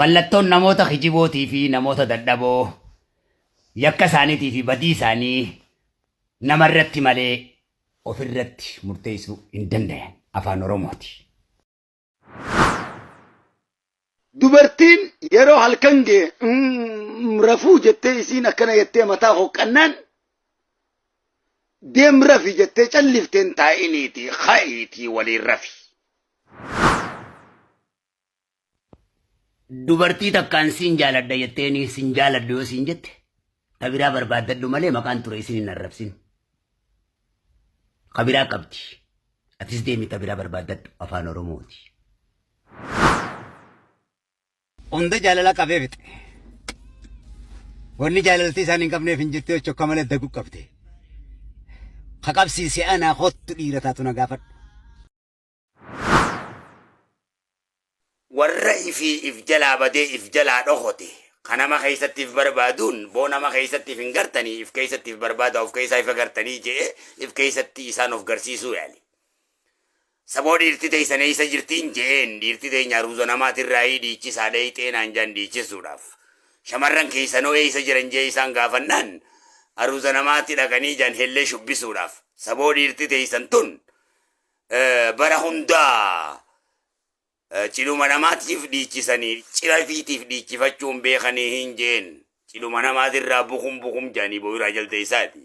Mallattoon namoota kijibootii fi namoota dadhaboo yakka isaaniitii fi badii isaanii namarratti malee ofirratti murteessuu hin dandayan. Afaan Oromooti. Dubartiin yeroo halkan ga'e rafuu jettee isiin akkana jettee mataa hoqqannaan deem rafi jettee callifteen taa'iniiti ka'iitii waliin rafi. Dubartii takkaan siin jaaladha jetteeni sin jaaladhu yoo siin jette ta biraa barbaaddadhu malee maqaan ture isin hin arrabsin. Ka biraa qabdi. Atis deemi ta biraa barbaaddadhu afaan Oromooti. Hunda jaalala qabee fixe. Wanni jaalaltii isaan hin qabneef hin jirtu jechuun akka malee daguu qabde. Ka qabsiise anaa kottu dhiira taatu na gaafadhu. Warra ifii if jalaa badee if jalaa dhokote ka nama keessatti if barbaaduun boo nama keessatti if hin gartanii if keessatti if barbaadaa of keessaa if agartanii je'e if keessatti isaan of garsiisuu yaale. Saboo dhiirti teeysan eeysa jirtiin je'een dhiirti teenya aruuza namaatirraayii dhiichisaa dheeyxee naan jaan dhiichisuudhaaf. Shamarran keeysanoo eeysa jiran je'ee isaan gaafannaan aruuza namaatti dhaqanii jaan hellee shubbisuudhaaf. Saboo dhiirti teeysan tun bara hundaa cidhuma namaatiif dhiichisanii cira fiitiif dhiichifachuu hin beekanii hin jeen cidhuma namaatirraa bukum bukum jaanii booyiraa jaldeessaati.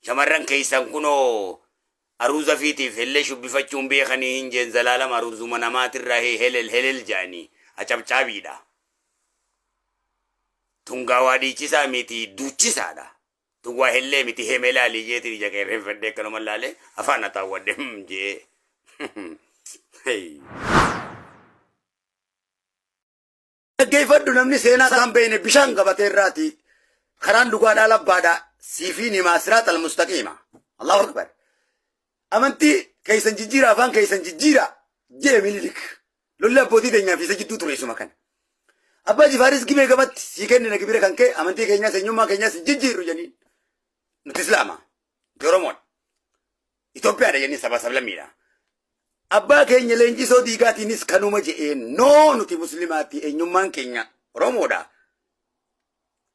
Shamarran keessan kunoo aruuza fiitiif hellee shubbifachuu hin beekanii hin jeen zalaalam aruuzuma namaatirraa helel helel jaanii acabcaabiidha. Tungaawaa dhiichisaa miti duuchisaadha. Tun waa hellee miti heme laalii jeetiin ija qeerrenfadhee akkanuma laalee afaan ataawwadhe hmm jee. Hey. Dhaggeeffadhu namni seenaa isaa hin beekne bishaan gabatee irraati. Karaan dhugaadhaa labbaadha. Siifiin himaa siraat al-mustaqiima. Allahu Akbar. Amantii keessan jijjiira afaan keessan jijjiira jee Minilik. Lolli abbootii teenyaa fi isa jidduu ture isuma kana. Abbaa Jifaaris gibee gamatti sii kennina gibira kan kee amantii keenyaas eenyummaa keenyaas hin jijjiirru jedhaniin. Nuti Islaama. Nuti Oromoodha. Itoophiyaadha jennee sabaa sablammiidha. Abbaa keenya leenjisoo diigaatiinis kanuma je'ee noo nuti muslimaatti eenyummaan keenya Oromoodha.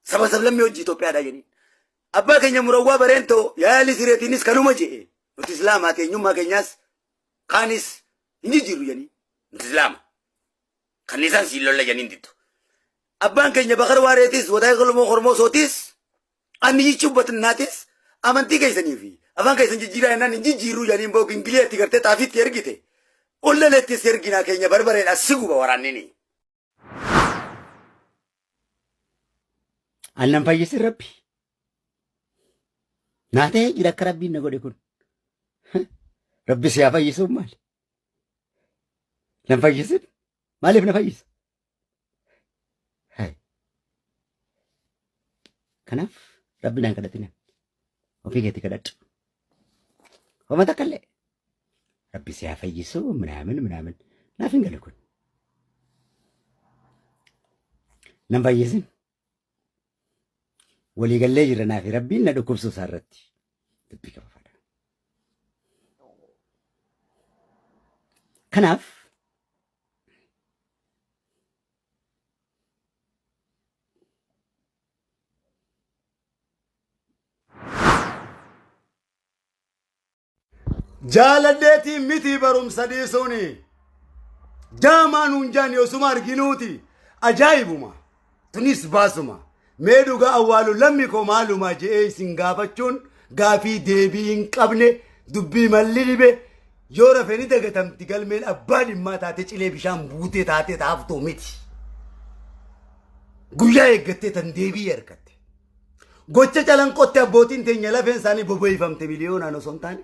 Saba sablammii hojii Itoophiyaadha jedhanii. Abbaa keenya murawwaa bareentoo yaalii sireetiinis kanuma je'e nuti Islaamaati eenyummaa keenyaas kaanis hin jijjiirru jedhanii nuti Islaama. Kan isaan siin lolla jedhanii diddu. Abbaan keenya Bakar Waareetis Wadaay Galmoo Hormoosootis Anni hubatnaatis amantii keessanii fi afaan keessan jijjiiraa jennaan hin jijjiirruu jedhaniin boo gingilii atti gartee xaafiitti ergite. Ollaleettis erginaa keenya barbareedha si guba waraannini. Annan fayyisin rabbi. Naa ta'ee jira akka rabbiin na godhe kun. Rabbi si haa fayyisuun maali? Nan fayyisin? Maaliif na fayyisa? Hai. Kanaaf rabbi naan kadhatina. Ofii keetii kadhadhu. Homa takka illee. Rabbi si haa fayyisu minaamin minaamin. Naaf hin galu kun. Nan fayyisin. Walii gallee jirra naafi rabbiin na dhukkubsuu isaa irratti. Dubbii qaba fadha. Kanaaf Jaalalleetiin miti barumsa dhiisuuni. Jaamaa nuun jaan yoosuma arginuuti. Ajaa'ibuma. Tunis baasuma. Mee dhugaa awwaalu lammi koo maaluma je'ee isin gaafachuun gaafii deebii hin qabne dubbii malli dhibe yoo rafe ni dagatamti galmeen abbaa dhimmaa taate cilee bishaan buutee taatee taaftuu miti. Guyyaa eeggattee tan deebii argatte. Gocha calanqootti abbootiin teenya lafeen isaanii bobeeffamte miliyoonaan osoo hin taane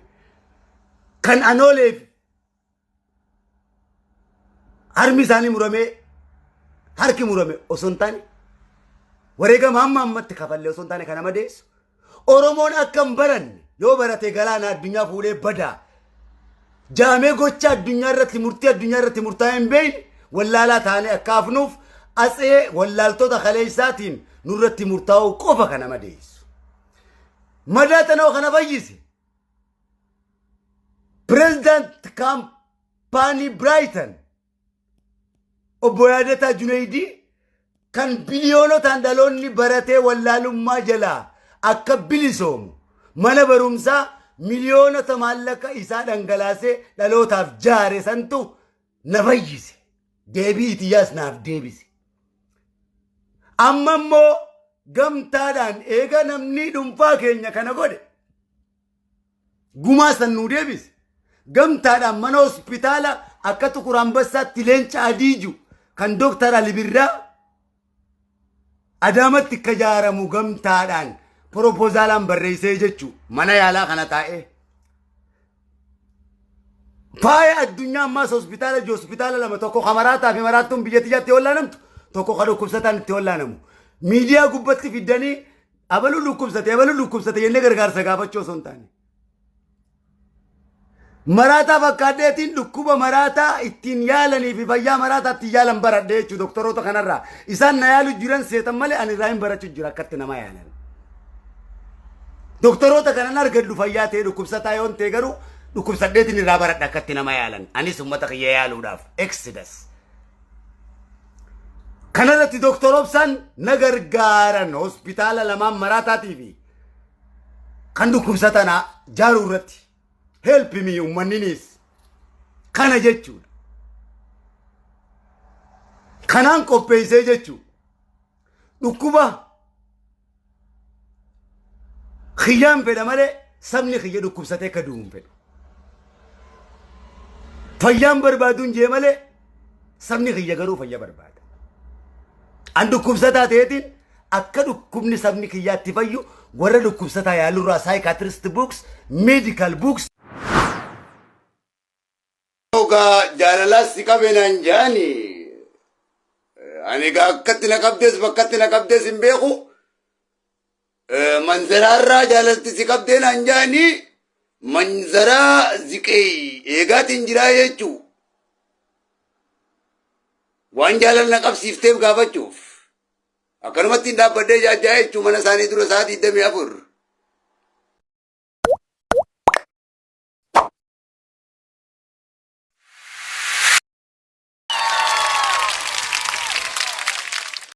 kan anooleef harmi isaanii muramee harki murame osoo hin taane wareegama hamma ammatti kafallee osoo hin taane kana madeessu Oromoon akka hin baranne yoo barate galaana addunyaa fuudhee badaa jaamee gocha addunyaa irratti murtii addunyaa irratti murtaa'ee hin beekne wallaalaa taanee akka hafnuuf atsee wallaaltota kaleessaatiin nurratti murtaa'uu qofa kana madeessu. Madaa tanoo kana fayyise. Pireezidaant kaampaanii Biraaytan Obbo Yaadataa Junaydii kan biliyoonotaan dhaloonni baratee wallaalummaa jalaa akka bilisoomu mana barumsaa miliyoonota maallaqa isaa dhangalaasee dhalootaaf jaare santu na fayyise. Deebii itiyyaas naaf deebise. Amma immoo gamtaadhaan eega namni dhuunfaa keenya kana godhe gumaa san nuu deebise. Gamtaadhaan mana hospitaala akka Xuqur Ambassaatti leenca adii jiru kan Dooktar Ali Birraa Adaamatti akka ijaaramu gamtaadhaan proposaalaan barreessee jechuu mana yaalaa kana taa'ee. Faaya addunyaa ammaas hospitaala jiru, hospitaala lama, tokko ka maraataa fi maraattuun biyya xiyyaatti wallaanamtu, tokko ka dhukkubsataan itti wallaanamu. Miidiyaa gubbatti fiddanii abaluu dhukkubsate, abaluu dhukkubsate jennee gargaarsa gaafachuu osoo hin taane. Maraataa fakkaadheetiin dhukkuba maraataa ittiin yaalanii fi fayyaa maraataa ittiin yaalan baradhe jechuudha doktoroota kanarraa. Isaan na yaalu jiran seetan malee ani irraa hin barachuu jira akkatti nama yaalan. Doktoroota kanan argadhu fayyaa ta'e dhukkubsataa yoon ta'e garuu dhukkubsadheetiin irraa baradha akkatti nama yaalan. Anis uummata kiyya yaaluudhaaf. Exodus. Kanarratti Doktor Obsaan na gargaaran hospitaala lamaan maraataatii fi kan dhukkubsatanaa jaaruu irratti. Help me, uummanninis. Kana jechuudha. Kanaan qopheessee jechuudha. Dhukkuba kiyyaan fedha malee sabni kiyya dhukkubsatee akka du'u hin fedhu. Fayyaan barbaaduun jee malee sabni kiyya garuu fayya barbaada. An dhukkubsataa ta'eetiin akka dhukkubni sabni kiyyaatti fayyu warra dhukkubsataa yaalurraa psychiatrist books, medical books. Ogaa jaalalaas si qabe naan jaani. Ani egaa akkatti na qabdees bakkatti na qabdees hin beeku. Manzaraarraa jaalalti si qabdee naan jaani, manzaraa ziqee eegaatiin jiraa jechuu. Waan jaalala na qabsiifteef gaafachuuf. Akkanumatti hin dhaabbadhee jaajjaa jechuu mana isaanii dura sa'aatii 24.